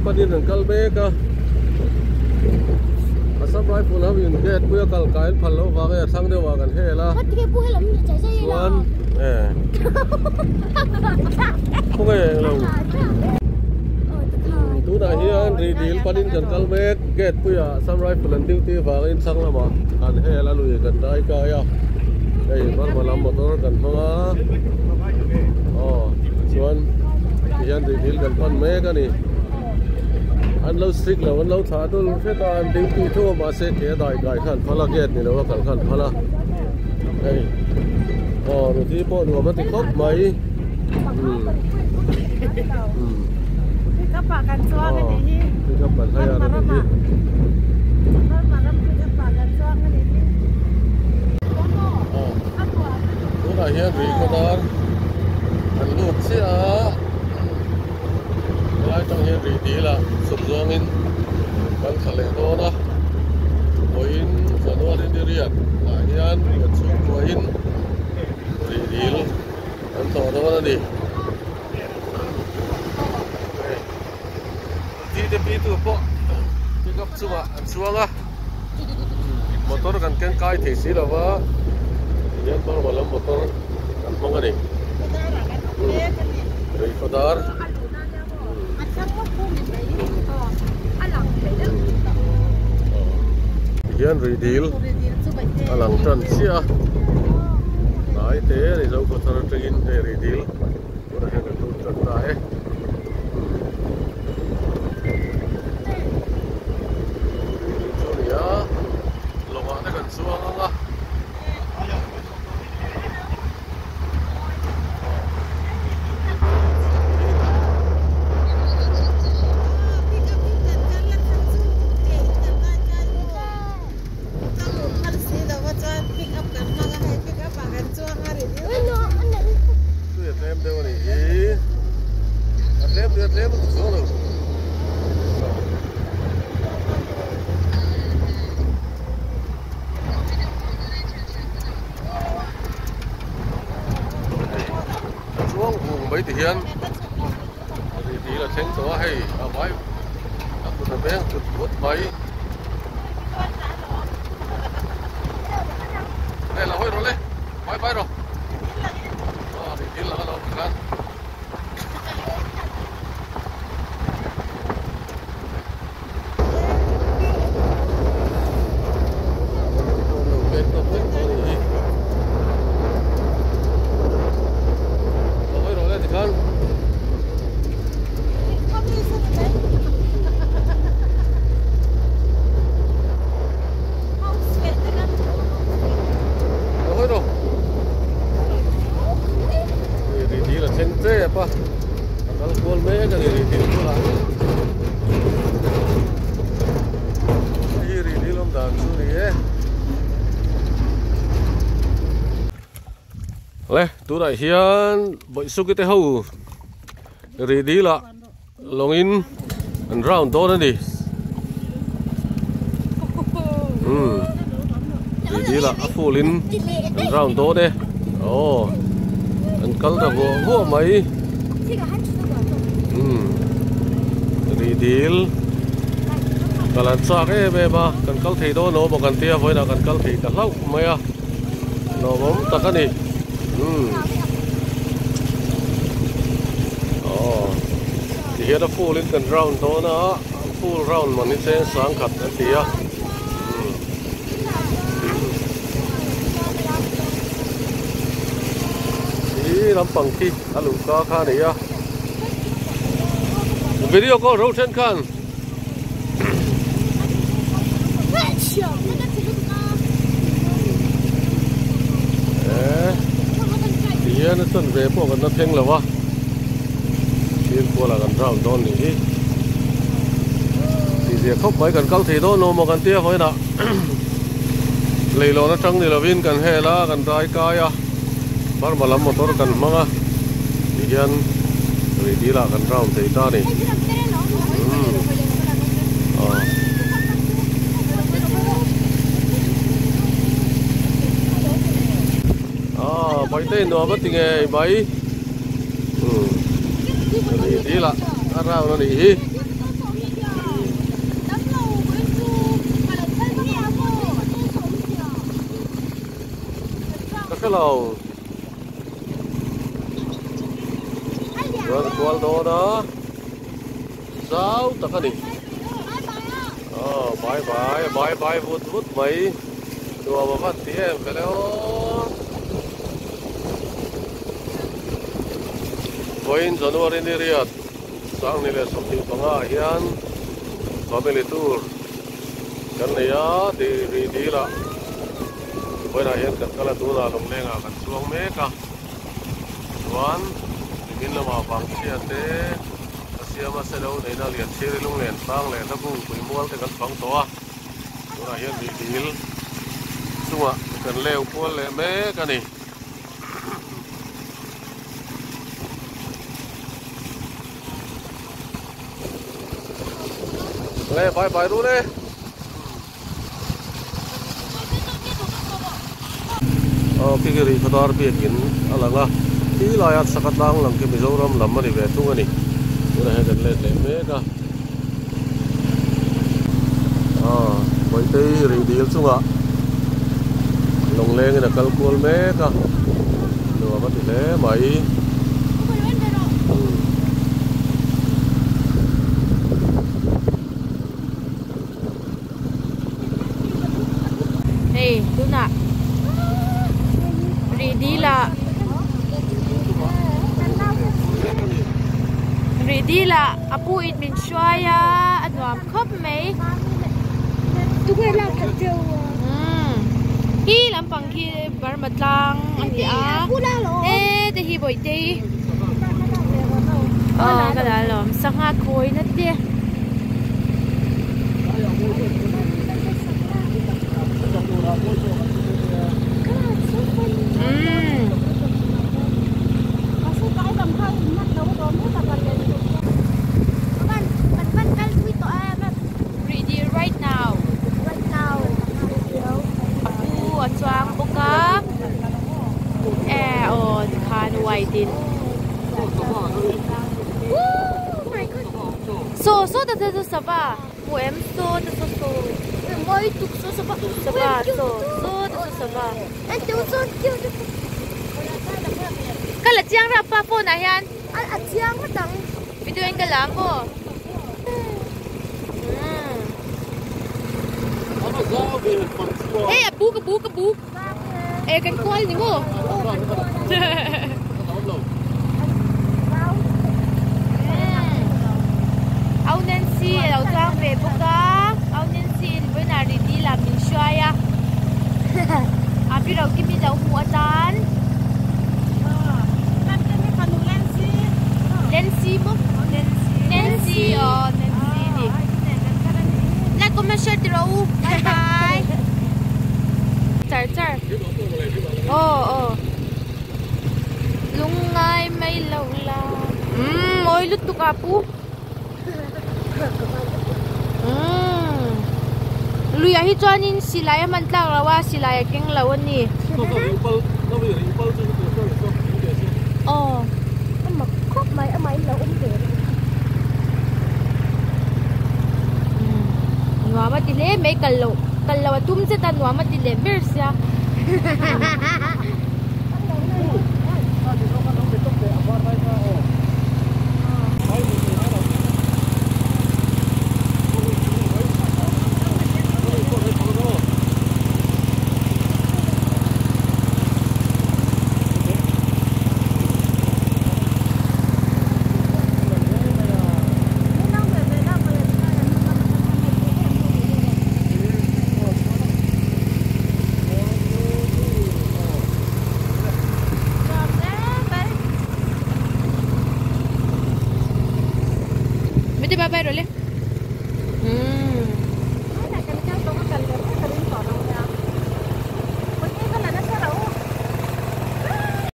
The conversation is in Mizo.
panin an kal mek a Assam Rifle ho in gate pui a kal kai an phal loh vang hei a thlang deuh ah kan hel a chuan e khawnge englo tunah hian rih dil panin kan kal mek gate pui ah Assam Rifle an duty vangin thlang lamah kan hel a lui kan dai kai a hei Burma lam motor kan hmang a aw chuan tihian rih dil kan pan mek a ni. An lo strict lo an lo thlah dul hret a an duty tho a mahse ke a dai kai khan phal a gate ni lo a kal khan phal a hei aw ruthi pawh nuam a ti khawp mai umm umm aw pick up kan hlai a ni hi aw tunah hian rih khawdar an lut chiah a. Helai tang hian rih dil ah chhuk zawngin kan thla leh dawn a, vawiin January ni riat ah hian kan chhungkuahin rih dil kan tlawh dawn a ni. Hei thi te pi tu pawh pick up chungah an chuang a, motor kan keng kai thei si lo va, tihian Burma lam motor kan hmang a ni. Rihkhawdar Tihian rih dil a lang tan chiah a hnai te a ni zo khawthar atangin hei rih dil tunah hian kan lut tan ta e. Rih dil chu a ni a lawngah te kan chuang ang a. Tui a tlem deuh a nih hi a tlem tui a tlem lutuk chuang lo. A chuang vung mai ti hian ri dil a thleng tawh a hei a vai a kut a veng tut tut mai hei lo hawi rawh le vai vai rawh aw ri dil lang a lo ti khan. A kal kual mek a ni rih dil bulah hei hi rih dil awm dan chu ni e le tunah hian bawihsuki te ho rih dil ah lawngin an round dawn a ni umm rih dil ah a full in an round dawn e aw an kal ta vuah vuah mai umm rih dil kal an chak em em a kan kal thei dawn lo maw kan tia vawiinah kan kal thei ta hlauh mai a lawmawm tak a ni. Umm aw ti hian a full in kan round dawn a a full round man hi cheng sang khat an ti a umm hi lampang khi a luh ka kha a ni a video call ro then khan. Tihian a chuan ve pawh kan la thleng lo a thil kualah kan round dawn nih hi tihzia khawp mai kan kal thei dawn lo maw kan tia vawiinah leilawn atang ni lovin kan hel a kan dai kai a Burma lam motor kan hmang a tihian rih dil ah kan round thei ta a ni umm aw aw Paite nuam a ti ngei mai umm rih dil ah a round a nih hi. hre lo. Chuan kual dawn a zau tak a ni. Aw bye bye bye bye vut vut mai nuam a van ti em vele aw. Vawiin January ni riat Sangni leh 25 ah hian family tour kan nei a tih rih dil ah vawiinah hian kan kal a tunah lawng lengah kan chuang mek a chuan nimin lamah vangchhia te a siam a selo neihna lian thiri lunglen tlang leh hla bungpui mual te kan fang tawh a tunah hian rih dil chungah kan leu kual leh mek a ni. Le bye bye ru le. Aw khi khi rih khawdar biakin a lang a khi laia saka tlang lang khi Mizoram lam a ni ve thung a ni tunah hian kan let leh mek a aw Mawitei rih dil chungah lawnglengin a kal kual mek a nuam a ti hle mai. Hei tunah rih dil ah rih dil ah a pu in min hruai a a nuam khawp mai hi lampang khi Burma tlang a ni a e te hi Bawihte hi aw ka la alawm sangha khawina te. Ready right now. A pu a chuang bawk a e aw tikhan white in saw saw ta chu sava hmu em saw ta chu saw sava saw saw ta chu sava ka la chiang rap pa phone ah hian video in ka la maw. Hei a buk a buk a buk e kan kual ni maw Au Nancy a lo chuang ve bawk a Au Nancy in vawiinah rih dil ah min hruai a a pi ro kim in lo hmuh atan Nancy maw Nancy aw Nancy ni like comment share ti rawh u bye bye char char aw aw lungngai mai lo la umm mawi lutuk a pu umm luiah hi chuanin silai a hman tlak lo a silai a keng lo a ni aw nuam a ti hle mai kal loh kal loh a tum zet a nuam a ti leh ber sia. Bye bye rồi lên. Ừ.